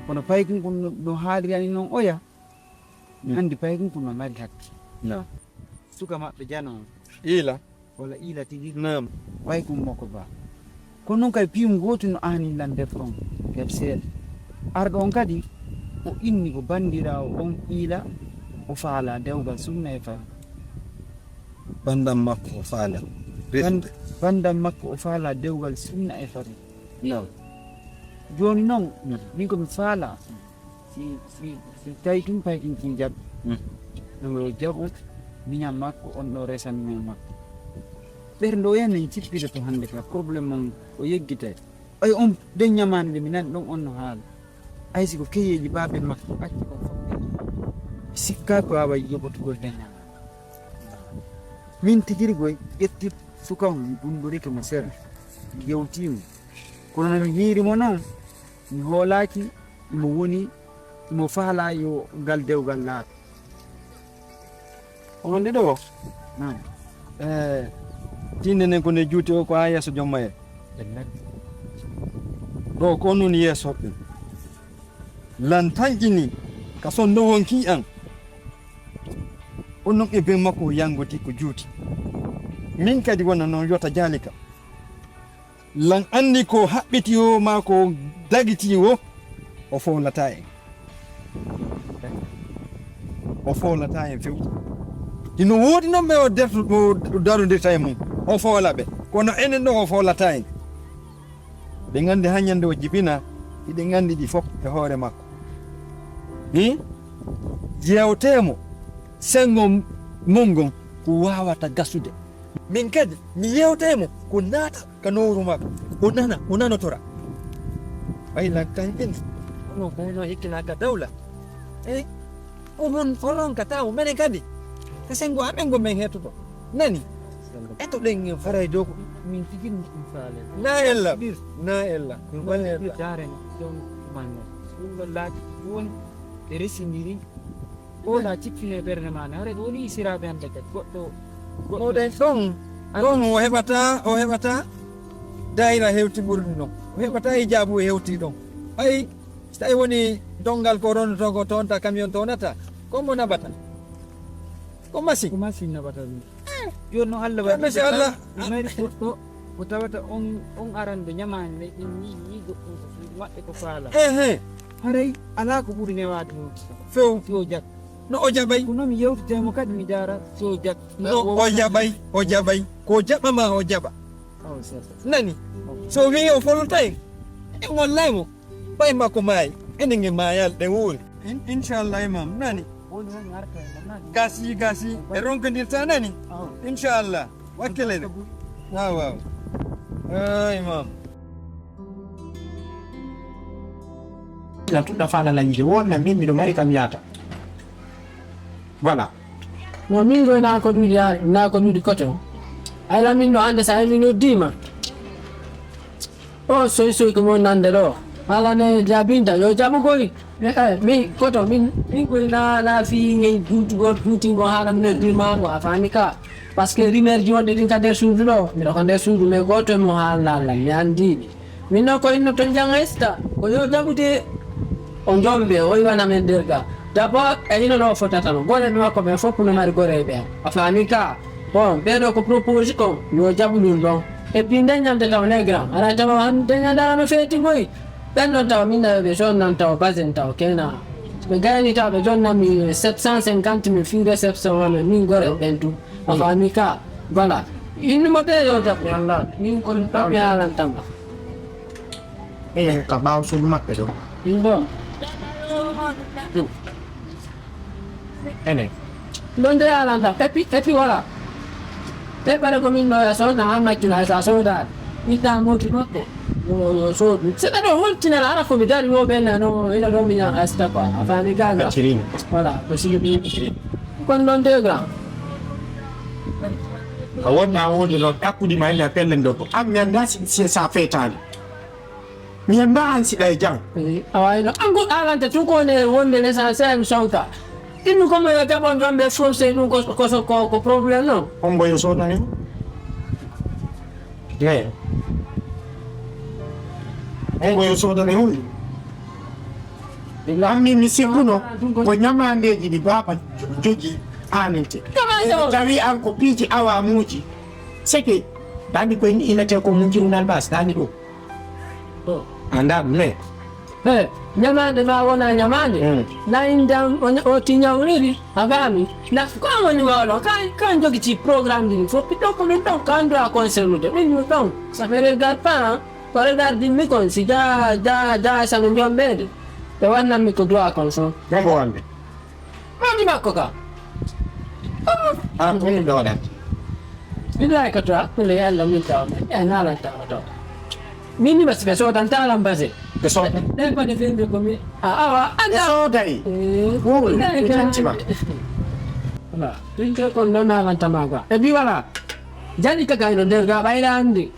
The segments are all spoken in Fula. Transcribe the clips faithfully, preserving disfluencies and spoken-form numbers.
Kono paykun kun no, no haalirani noon oya, mi anndi paykun kun no mari hakke. No. Suka maɓɓe jano on. Iila. Walla iila tigi. Naam. Paykun makko ba. Kono noon kay piyum gootu no aani lan nder ɗon. Nder seeɗa. Arɗo on kadi, o inni ko banndiraawo on iila, o faala dewgal sunna e fari. Banndam makko o faala. Ban-, banndam makko o faala dewgal sunna e fari. Naam. Jooni noon, min ko mi faala, si, si, si tawi tun paykun kun jaɓi. Hmm. Ɗum yo jaɓu miñan makko, on ɗo resan miñan makko. Ɓernde o yan en cippita to hannde ka, problème on o yeggitay. Ay on den ñamaande mi nan ɗon on no haala. Ay si ko keyeeji baabe makko acci kon fof. Sikka ko awa yoɓotugol den ñamaande. Min tigirgoy ƴetti suka on, mi undurike mo sera. Mi yewtii mo. Kono no mi hiiri mo noon, mi hoolaaki imo woni, imo faalaa yo ngal dewgal laaɓe. Ko wonde ɗo? Naam. Eh, tinde nen ko nde juuti o ko haa yeeso joom mayre. Ɗo ko on woni yeeso hoɓɓe. Lan tanƴini ka sonno wonki an. On non e ben makko o yangoti ko juuti. Min kadi wona noon yota jaalika. Lan anndi ko haɓɓiti o maa ko dagiti o, o foolataa en. O foolataa en few. Hino woodi noon ɓe o derto, o darondirta e mum. O foola ɓe. Kono enen ɗo o foolataa en. Ɓe nganndi haa ñande o jibina, hiɗen nganndi ɗi fof e hoore makko. Hi? Yewtee mo, senngo mum ngon ko waawata gasude. Min kadi, mi yewtee mo, ko naata ka nowru makko. O nana, o nanotora. Ɓay lakkan ɗin. Kono ko no hikkina ka dawla. Eh? Onon, onon ka tawo, menen kadi. Ka senngo amen ngo men heetoto. Nani? Eto ɗen en faray dow ko. Min tigi min faale. Na ella. Na ella. Min faale ella. Jaare ɗon manno. Ɗum ɗon laati ɗum woni ɓe resindiri. O na cippine ɓernde ma na. Hare ɗo woni siraaɓe hannde kadi. Goɗɗo, goɗɗo. Moɗen ɗon. Ɗon o heɓata, o heɓata. Daayira hewti ɓurɗi ɗon. O heɓata e jaabu e hewti ɗon. Ɓay, so tawi woni donngal ko ronnoto ko toonta camion toonata. Ko mo naɓata. Ko masi. Ko masi naɓata ɗum. Jooni noon Allah waɗi. Jooni si Allah. Mi mari goɗɗo ko tawata on, on arande ñamaani ne, en ni, ni goɗɗum ko suudu maɓɓe ko faala. Ehe. Haray alaa ko ɓuri newaade noon. Few. Yo jag. No o jaɓay. Ko noon mi yewtitee mo kadi mi jaara so jag. No o jaɓay, o jaɓay. Ko jaɓa ma o jaɓa. Awa, c'est ça. Nani? Awa. So wi'i o folotay, en wallay mo. Ɓay makko maayi, enen e maayal ɗe wuuri. In-, inchallah, imam, nani? Gasi, gasi, ɓe ronkondirta, nani? Inchallah, wakkilene. Waaw, waaw. Ah, imam. La tuɗɗa faala la yiide, wonna min miɗo mari kam yaata. Voilà. No min goy na ko ɗuɗi, na ko ɗuɗi koto. Ay la min ɗo hannde sa min noddiima. O soy soy ko mon nande ɗo. Ala ne jaabinta, yo jaabu goy. Eh, eh, mi koto, min, min koy na, na fi ngey huutugo, huutingo haala min e durma ko a faami ka. Parce que rimeer ji wonɗi ɗin ka nder suudu ɗo, miɗo ko nder suudu, mais gooto e mo haalna Allah, mi anndi. Min no ko inno to janga esta, ko yo jaɓude o jombe, o iwana men nder ga. D'abord, e ino ɗo fotata no, gore ɓe makko ɓen fof no mari gore ɓe. A faami ka? Bon, ɓeɗo ko propose kon, yo jaɓu ɗum ɗon. Et puis, nde ñande taw ne grand, ara tawa han, nde ñande ara no feeti goy. Ɓen ɗon tawa min nayo ɓe jonnan tawa basen tawa kena. Ɓe gayni tawa ɓe jonnami sept cent cinquante mille fii réception wano min gore ɓen du. A faami ka? Voilà. Innu mo ɓe yo jaɓu. Wallah. Min ko ɗum mi haalantama. Eyi, ka ɓaawo suudu maɓɓe ɗo. Bon. Ene. Ɗon de alanta, et puis, et puis voilà. Te ɓare ko min ɗo e sodna, an accuna e sa sodaade. Itta moti makko. Yo, yo soodu. Seɗa ɗo holtinal ara ko mi dari wo ɓen no, ina ɗo mi ñan asta quoi. A faami ganga. Kacirini. Voilà, ko sigi ɗum. Kacirini. Kon ɗon de grand. A wonna wonde noon ɗakkudi ma ina pellen ɗo. An mi annda si, si sa feetaani. Mi annda an siɗa e jam. Eh, awa ino. An goɗɗo alanta tun ko ne wonde l'essentiel sonka. Innu ko mo yo jaɓon ɗon ɓe fof sey ɗum ko, ko, ko, ko problème non. Hombo yo sodani mo? Eyi. Eyi, ko yo soodane huunde. Lammi mi sikkuno ko ñamaandeeji ɗi baaba jogii aaninte. Tawi an ko piiji awaamuuji. Seke, ɗaani koye ni inetee ko mum jirunal baas, ɗaani ɗum. Anndaa ɗum ne. He, ñamaande ma wona ñamaande. Mm. Na indan o, o ti ñawriri, a faami. Na ko an woni wawlo, kan, kan jogiti programme ɗin fof, ɗon ko ɗum ɗon, kan doit concernude. Min ɗum ɗon, ça me regarde pas, hein. Ko regardinmi kon, si ja, ja, ja, sano jombeede. Ɓe wannanmi ko doit kon so. Debbo wonde. Mami makko ka. Ah, ko min ɗo ɗen. Billahi ka to hakkunde e Allah min tawa. E naalan tawa to. Min ni basi ɓe soodanta lam base. Ɓe sooda. Ɗen bade fende ko mi. A awa. Ɓe sooday. Wowlo. Ɓe jantima. Wala. Ɗin ke kon ɗo naalan tama ga. E bi wala. Jani ka gayno nder ga ɓayra andi.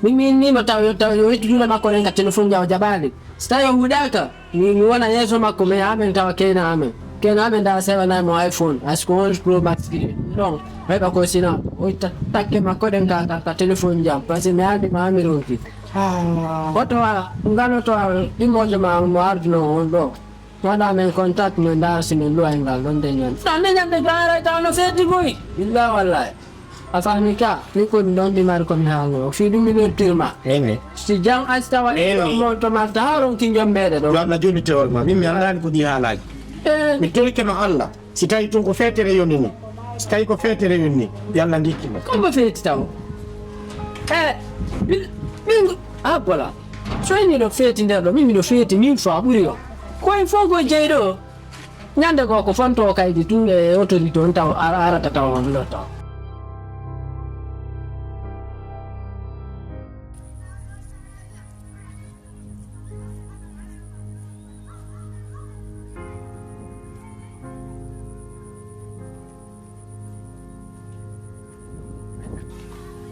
Min, min, min, mo taw, yo, taw, yo ittu juuɗe makko ɗen ka téléphone jaw jaɓaali. So tawi o wuɗaaka, mi, mi wona yeeso makko, mais amen tawa keyna amen. Keyna amen da sewanay mo iPhone, as ko onze Pro Max ɗiɗi. Non, heɓa ko sina, o itta takke makko ɗen ka, ka, ka téléphone jam, parce que mi ardi ma ami ronki. Hoto a, ngano to a, ɗimmojo ma mo arduno on ɗo. Waɗa men contact men ndaara si min luwa e ngal ɗon nde ñande. Ɗon nde ñande gaara taw no feeti boy. Illa wallahi. A fami ka, min ko ɗum ɗon ɗi mari ko mi haango. O fii ɗum mi noddirma. Eyi. Si jam asi tawa ɗum ɗon monto marta haa ronki jom meɗe ɗon. Yo Allah joni tewol ma. Min mi anndaani ko ɗi haalaaji. Eh. Mi torike ma Allah. Si tawi tun ko feetere yoni ni. Si tawi ko feetere yoni ni. Yo Allah ndikki ma. Ko mo feeti taw. Eh, min, min, ah, voilà. So en miɗo feeti nder ɗo, min miɗo feeti min faa ɓuri o. Ko en fof ko jeyɗo o. Ñande goo ko fonto o kaydi tun e autorité on taw ar-, arata taw on ɗo taw.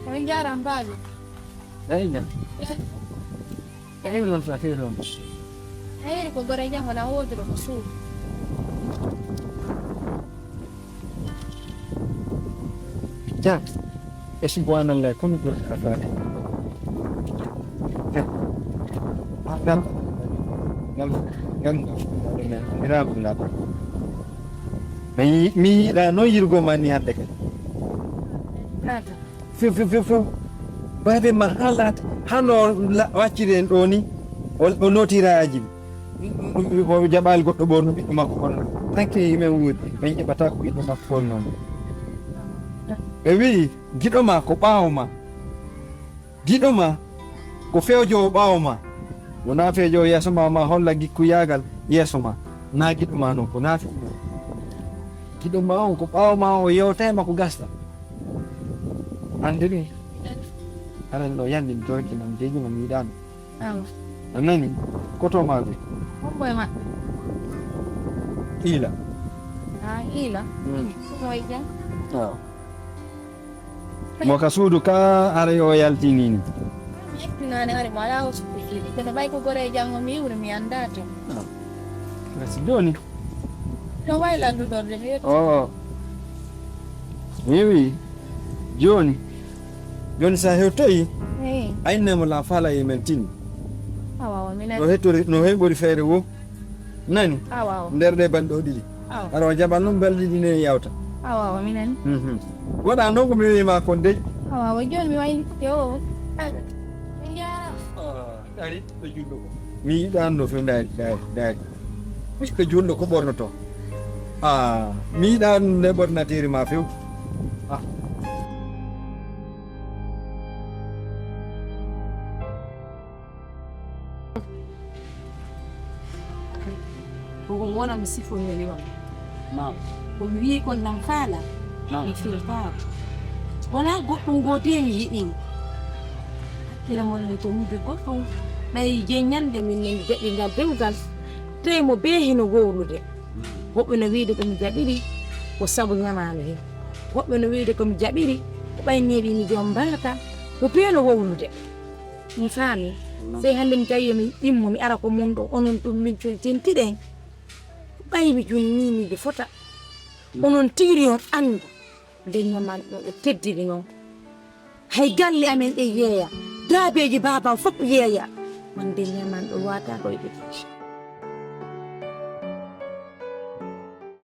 On njaaraama, Baaba. Eyi, jam. Eyi, noon, so a fewii toon. Eyi, ko goree jam, wonaa woodiro ko suudu. Jam. E subhaanallah, kono ɓurɗo afaade. Ngam, ngam, ngam, mi, mi yiɗaa noon yiɗugol ma ni hannde kadi. Few, few, few, few. Baaba ma haalaade, hano la-, wacciri en ɗo ni, o, o nootira aji. Ɗum, ɗum, ɗum, o jaɓaali goɗɗo ɓorno ɓiɗɗo makko kono. Tanke men woodi, men jaɓata ko ɓiɗɗo makko kono noon. Ɓe wi'i, giɗo ma ko ɓaawo ma. Giɗo ma ko fewjowo ɓaawo ma. Wonaa fewjowo yeeso ma, ma holla gikkuyaagal yeeso ma. Naa giɗo ma noon, ko naa fewjowo. Giɗo ma on ko ɓaawo ma o yewta e makko gasta. Anndi ɗum. Aran ɗo yandi mi toyke ma, mi deji ma, mi yiɗaano. Awa. A nani? Koto maɓɓe. Hombo e maɓɓe? Iila. Ah, Iila. Mm. Ɗum o e jam? Awa. Mo ka suudu ka, haray o yaltini ni. Mi yaltinaani, haray mo alaa o suudu. Kono ɓay ko goree janngo mi iwri, mi anndaa to. Ah. Merci jooni. No way lanndudorde mi yetti. Oo. Mi wi, jooni. Jooni so a hewtoyi, eyi, a innee mo la faala e men tini. Awa, awa, minen. No hettori, no heɓori feere wo. Nani? Awa, awa. Nder ɗe banɗo ɗiɗi. Awa. Aɗa o jaɓan ɗum balɗe ɗiɗi ne yawta. Awa, awa, minen. Mhm. Waɗa noon ko mi wi'i ma kon dey. Awa, awa, jooni mi wayi yo. Ay, mi jaara. Ah, dari, ɗo julɗo ko. Mi yiɗaano few, dari, dari, dari. Ɓiɗɗo julɗo ko ɓornoto. Ah, mi yiɗaano nde ɓornateeri ma few. Ah. Ko ɗum wona mi sifori e liwal. Naam. Ko mi wi'i kon nan faala. Naam. Mi fii faala. Wonaa goɗɗum gootel mi yiɗi. Hakkille mon ni ko wonde goɗɗum. Ɓay je ñande min min jaɓi ngal dewgal. Tawi mo bee hino wowlude. Woɓɓe no wiide ko mi jaɓiri ko sabu ñamaale he. Woɓɓe no wiide ko mi jaɓiri ko ɓay neeɓi mi joom mbaaka. Ko bee no wowlude. Mi faami. Sey hannde mi tawi yo mi ɗimmo, mi ara ko mon ɗo, onon ɗum min tun tintiɗen. Ɓay mi junnii miijo fota. Onon tigi on anndu nde ñaman ɗo e teddiri noon. Hay galle amen ɗe yeeya, daabeeji baabam fof yeeya. Wonde neman ɗo wata koyɗe.